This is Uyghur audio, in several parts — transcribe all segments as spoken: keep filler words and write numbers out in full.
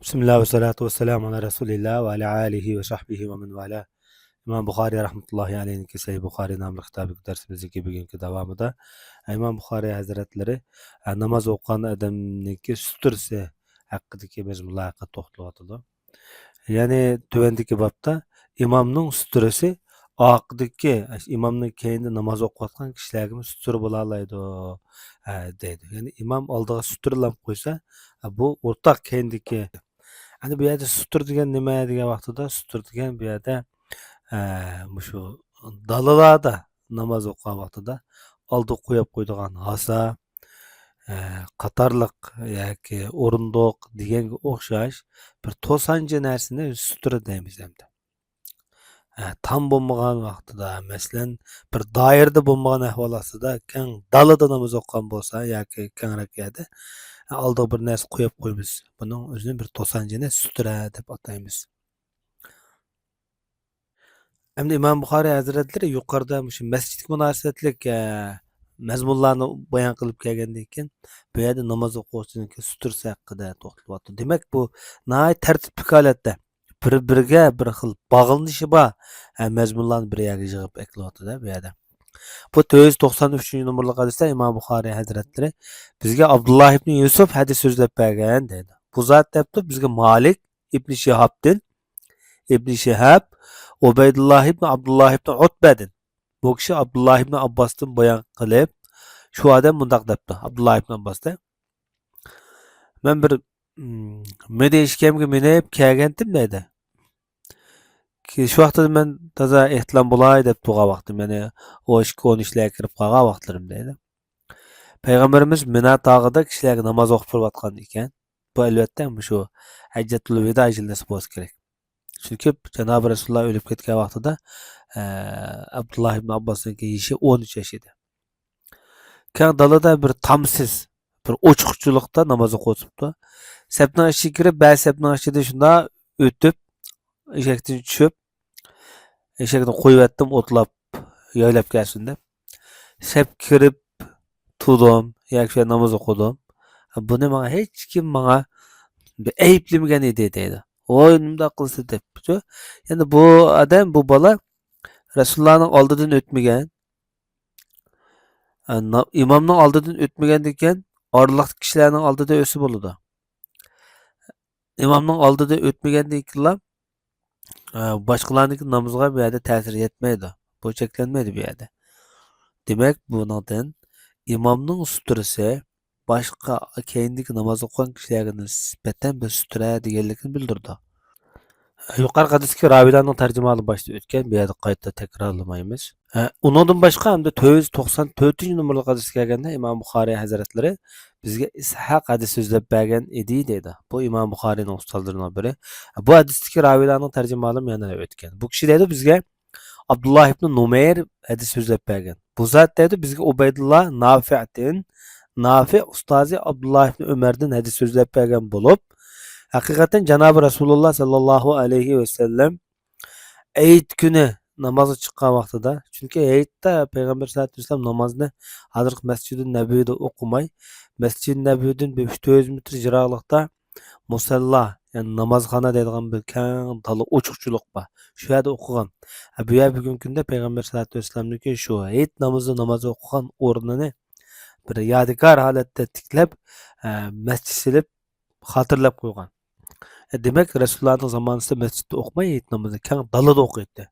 بىسمىللا ۋەسسالاتۇ ۋەسسالامۇ ئالا رەسۇلىللا ۋە ئالا ئالىھى ۋە سەھبىھى ۋە مەن ۋالا. ئىمام بۇخارىي رەھمەتۇللاھى ئەلەيھىنىڭكى سەھىھ بۇخارىي ناملىق كىتابى دەرسىمىزدىكى بۈگۈنكى داۋامىدا ئىمام بۇخارىي ھەزرەتلىرى، ئە، ناماز ئوقۇغان ئادەمنىڭكى سۈترىسى ھەققىدىكى مەزمۇنلار ھەققىدە توختىلىۋاتىدۇ. يەنى تۆۋەندىكى بابتا ئىمامنىڭ سۈترىسى ئارقىدىكى، ئىمامنىڭ كەينىدە ناماز ئوقۇۋاتقان كىشىلەرگىمۇ سۈترە بولالايدۇ، ھە، دەيدۇ. يەنى ئىمام ئالدىغا سۈترىلەپ قويسا، ھە، بۇ ئورتاق كەينىدىكى. ئەنە بۇ يەردە سۈترە دېگەن نېمە دېگەن ۋاقتىدا، سۈترە دېگەن بۇ يەردە، ھە، مۇشۇ دالىلاردا ناماز ئوقۇغان ۋاقتىدا ئالدىغا قويۇپ قويىدىغان ھاسا، ئە، قاتارلىق ياكى ئورۇندۇق دېگەنگە ئوخشاش بىر توسانچى نەرسىنى سۈترە دەيمىز ئەمدى. ئە، تام بولمىغان ۋاقتىدا، مەسىلەن، بىر دائىرىدە بولمىغان ئەھۋال ئاستىدا كەڭ دالىدا ناماز ئوقۇغان بولسا ياكى كەڭرەك يەردە، ئە، ئالدىغا بىر نەرسە قويۇپ قويىمىز. بۇنىڭ ئۆزىنى بىر توسانچىنى سۈترە دەپ ئاتايمىز. ئەمدى ئىمام بۇخارىي ھەزرەتلىرى يۇقىرىدا مۇشۇ مەسچىتكە مۇناسىۋەتلىك، ئە، مەزمۇنلارنى بايان قىلىپ كەلگەندىن كېيىن، بۇ يەردە ناماز ئوقۇغۇچىنىڭكى سۈترىسى ھەققىدە توختىلىۋاتىدۇ. دېمەك، بۇ ناھايىتى تەرتىپلىك ھالەتتە، بىر-بىرىگە بىر خىل باغلىنىشى بار، ئە، مەزمۇنلارنى بىر يەرگە يىغىپ ئەكېلىۋاتىدۇ بۇ يەردە. بۇ تۆت يۈز توقسان ئۈچىنچى نومۇرلۇق ھەدىستە ئىمام بۇخارىي ھەزرەتلىرى بىزگە ئابدۇللا ئىبنى يۈسۈپ ھەدىس سۆزلەپ بەرگەن دەيدۇ. بۇ زات دەپتۇ بىزگە مالىك ئىبنى شىھابتىن، ئىبنى شىھاب، ئۇبەيدۇللا ئىبنى ئابدۇللا ئىبنى ئۇتبەدىن. بۇ كىشى ئابدۇللا ئىبنى ئابباستىن بايان قىلىپ، شۇ ئادەم مۇنداق دەپتۇ، ئابدۇللا ئىبنى ئابباس دە، مەن بىر، م، مىنى ئىشكەمگە مىنىپ كەلگەنتىم دەيدۇ. كى-، شۇ ۋاقتىدا مەن تازا ئېھتىلام بولاي دەپ تۇرغان ۋاقتىم، يەنى ئون ئىككى، ئون ئۈچلەرگە كىرىپ قالغان ۋاقىتلىرىم دەيدۇ. پەيغەمبىرىمىز مىنا تاغىدا كىشىلەرگە ناماز ئوقۇپ تۇرۇۋاتقان ئىكەن. بۇ ئەلۋەتتە مۇشۇ ھەججەتۇل ۋىدا يىللىسى بولسا كېرەك. چۈنكى جانابى رەسۇلۇللا ئۆلۈپ كەتكەن ۋاقتىدا، ئە، ئابدۇللا ئىبن ئابباسنىڭكى يېشى ئون ئۈچ ياش ئىدى. كەڭ دالىدا بىر تامسىز، بىر ئوچۇقچىلىقتا ناماز ئوقۇۋېتىپتۇ. سەپنىڭ ئىچىگە كىرىپ، بەزى سەپنىڭ ئىچىدىن شۇنداق ئۆتۈپ، ئېشەكتىن چۈشۈپ، ئېشەكنى قويۇۋەتتىم ئوتلاپ، يايلاپ كەلسۇن دەپ. سەپكە كىرىپ تۇردۇم ياكى شۇ ناماز ئوقۇدۇم. بۇنى ماڭا ھېچكىم ماڭا بىر ئەيىبلىمىگەن ئىدى دەيدۇ. ۋاي، نېمانداق قىلسا دەپچۇ. يەنى بۇ ئادەم، بۇ بالا رەسۇلۇللانىڭ ئالدىدىن ئۆتمىگەن. ئە، نا-، ئىمامنىڭ ئالدىدىن ئۆتمىگەندىن كېيىن ئارىلىقتىكى كىشىلەرنىڭ ئالدىدا ئۆتسە بولىدۇ. ئىمامنىڭ ئالدىدا ئۆتمىگەندىن كېيىنلا، ئە، باشقىلارنىڭكى نامىزىغا بۇ يەردە تەسىر يەتمەيدۇ. بۇ چەكلەنمەيدۇ بۇ يەردە. دېمەك، بۇنىڭدىن ئىمامنىڭ سۈترىسى باشقا كەينىدىكى ناماز ئوقۇغان كىشىلەرگە نىسبەتەن بىر سۈترە دېگەنلىكنى بىلدۈرىدۇ. يۇقىرىقى ھەدىستىكى راۋىيلارنىڭ تەرجىمىھالى باشتا ئۆتكەن، بۇ يەردە قايتا تەكرارلىمايمىز. ھە، ئۇنىڭدىن باشقا ئەمدى تۆت يۈز توقسان تۆتىنچى نومۇرلۇق ھەدىسكە كەلگەندە، ئىمام بۇخارىي ھەزرەتلىرى بىزگە ئىسھاق ھەدىس سۆزلەپ بەرگەن ئىدى دەيدۇ. بۇ ئىمام بۇخارىينىڭ ئۇستازلىرىنىڭ بىرى. بۇ ھەدىستىكى راۋىيلارنىڭ تەرجىمىھالىمۇ يەنە ئۆتكەن. بۇ كىشى دەيدۇ بىزگە، ئابدۇللا ئىبنى نۇمەير ھەدىس سۆزلەپ بەرگەن. بۇ زات دەيدۇ بىزگە ئۇبەيدۇللا نافىئتىن، نافىئ ئۇستازى ئابدۇللا ئىبنى ئۆمەردىن ھەدىس سۆزلەپ بەرگەن بولۇپ، ھەقىقەتەن جانابى رەسۇلۇللا ساللاللاھۇ ئەلەيھى ۋەسەللەم ھېيت كۈنى نامازغا چىققان ۋاقتىدا، چۈنكى ھېيتتا پەيغەمبەر سەللەللاھۇ ئەلەيھى ۋەسەللەم نامازنى ھازىرقى مەسجىدى نەبىۋىدە ئوقۇماي، مەسجىدى نەبىۋىدىن بىر ئۈچ يۈز مېتىر يىراقلىقتا مۇسەللا، يەنى نامازخانا دەيدىغان بىر كەڭ دالا ئوچۇقچىلىق بار. شۇ يەردە ئوقۇغان. ھە، بۇ يەر بۈگۈنكى كۈندە پەيغەمبەر سەللەللاھۇ ئەلەيھى ۋەسەللەمنىڭكى شۇ ھېيت نامىزى ناماز ئوقۇغان ئورنىنى بىر يادىكار ھالەتتە تىكلەپ، ئە، مەسچىت سېلىپ خاتىرىلەپ قويغان. ئە، دېمەك، رەسۇلۇللانىڭ زامانىسىدا مەسچىتتە ئوقۇماي، ھېيت نامىزىنى كەڭ دالىدا ئوقۇيتتى.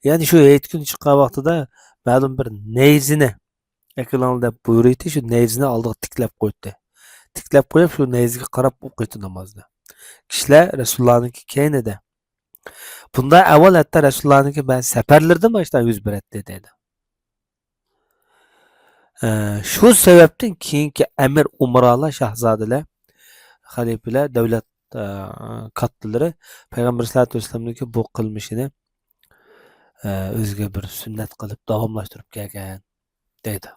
يەنى شۇ ھېيت كۈنى چىققان ۋاقتىدا مەلۇم بىر نەيزىنى ئەكېلىڭلار دەپ بۇيرۇيتتى، شۇ نەيزىنى ئالدىغا تىكلەپ قويۇتتى. تىكلەپ قويۇپ، شۇ نەيزىگە قاراپ ئوقۇيتتى نامازنى. كىشىلەر رەسۇلۇللانىڭكى كەينىدە. بۇنداق ئەھۋال ھەتتا رەسۇلۇللانىڭكى بەزى سەپەرلىرىدىمۇ ئاشۇنداق يۈز بېرەتتى دەيدۇ. ئە، شۇ سەۋەبتىن كېيىنكى ئەمىر ئۇمرالار، شاھزادىلەر، خەلىپىلەر، دۆلەت، ئە، كاتتىلىرى پەيغەمبەر سەللەللاھۇ ئەلەيھى ۋەسەللەمنىڭكى بۇ قىلمىشىنى، ئە، ئۆزىگە بىر سۈننەت قىلىپ داۋاملاشتۇرۇپ كەلگەن دەيدۇ.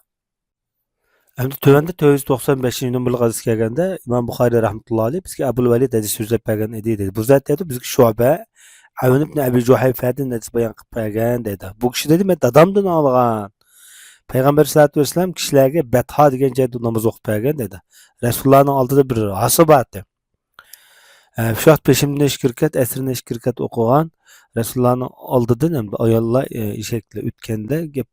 ئەمدى تۆۋەندە تۆت يۈز توقسان بەشىنچى نومۇرلۇق ھەدىسكە كەلگەندە، ئىمام بۇخارىي رەھمەتۇللا ئەلەيھ بىزگە ئەبۇل ۋەلىد ھەدىس سۆزلەپ بەرگەن ئىدى دەيدۇ. بۇ زات دەيدۇ، بىزگە شۇبە ئەۋن ئىبنى ئەبى جۇھەيفەدىن ھەدىس بايان قىلىپ بەرگەن دەيدۇ. بۇ كىشى دەيدۇ، مەن دادامدىن ئاڭلىغان. پەيغەمبەر سەللەللاھۇ ئەلەيھى ۋەسەللەم كىشىلەرگە بەتھا دېگەن جايدا ناماز ئوقۇپ بەرگەن دەيدۇ. رەسۇلۇللانىڭ ئالدىدا بىر ھاسا بار ئىدى. ئە، شۇ ۋاقىت پېشىمدىن ئىككى رەكەت، ئەسىردىن ئىككى رەكەت ئوقۇغان، رەسۇلۇللانىڭ ئالدىدىن ھەمدە ئاياللار، ئە، ئېشەكلەر ئۆتكەندە گەپ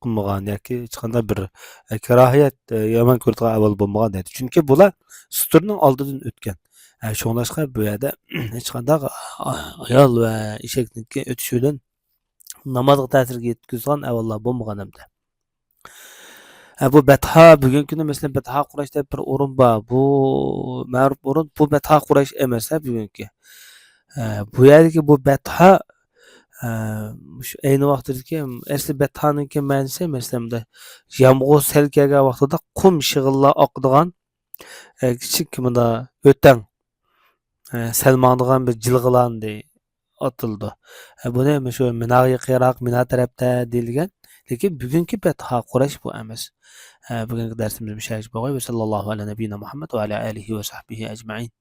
قىلمىغان ياكى ھېچقانداق بىر، ئە، كاراھىيەت، ئە، يامان كۆرىدىغان ئەھۋال بولمىغان دەيدۇ. چۈنكى بۇلار سۇترىنىڭ ئالدىدىن ئۆتكەن. ئە، شۇڭلاشقا بۇ يەردە ھېچقانداق، ئا-، ئايال ۋە ئېشەكنىڭكى ئۆتۈشى بىلەن نامازغا تەسىر يەتكۈزىدىغان ئەھۋاللار بولمىغان ھەمدە. ھە، بۇ بەتھا، بۈگۈنكى كۈندە مەسىلەن، بەتھا قۇرەيش دەپ بىر ئورۇن بار. بۇ مەرۇپ ئورۇن، بۇ بەتھا قۇرەيش ئەمەس، ھە، بۈگۈنكى. ھە، بۇ يەردىكى بۇ بەتھا، ھە، مۇشۇ ئەينى ۋاقتىدىكى ئەسلى بەتھانىڭكى مەنىسى، مەسىلەن، بۇندا يامغۇر سەل كەلگەن ۋاقتىدا قۇم شېغىللار ئاقىدىغان، ھە، كىچىك مۇندا ئۆتەڭ، ھە، سەل ماڭىدىغان بىر جىلغىلاندى. ئاتىلىدۇ. ئە، بۇنى مۇشۇ مىناغا يېقىنراق، مىنا تەرەپتە دېيىلگەن. لېكىن بۈگۈنكى بەتھا قۇرەيش بۇ ئەمەس. ئە، بۈگۈنكى دەرسىمىز مۇشۇ يەرگىچە بولغاي. ۋە ساللاللاھۇ ئەلا نەبىييىنا مۇھەممەد ۋە ئەلا ئالىھى ۋە سەھبىھى ئەجمەئىن.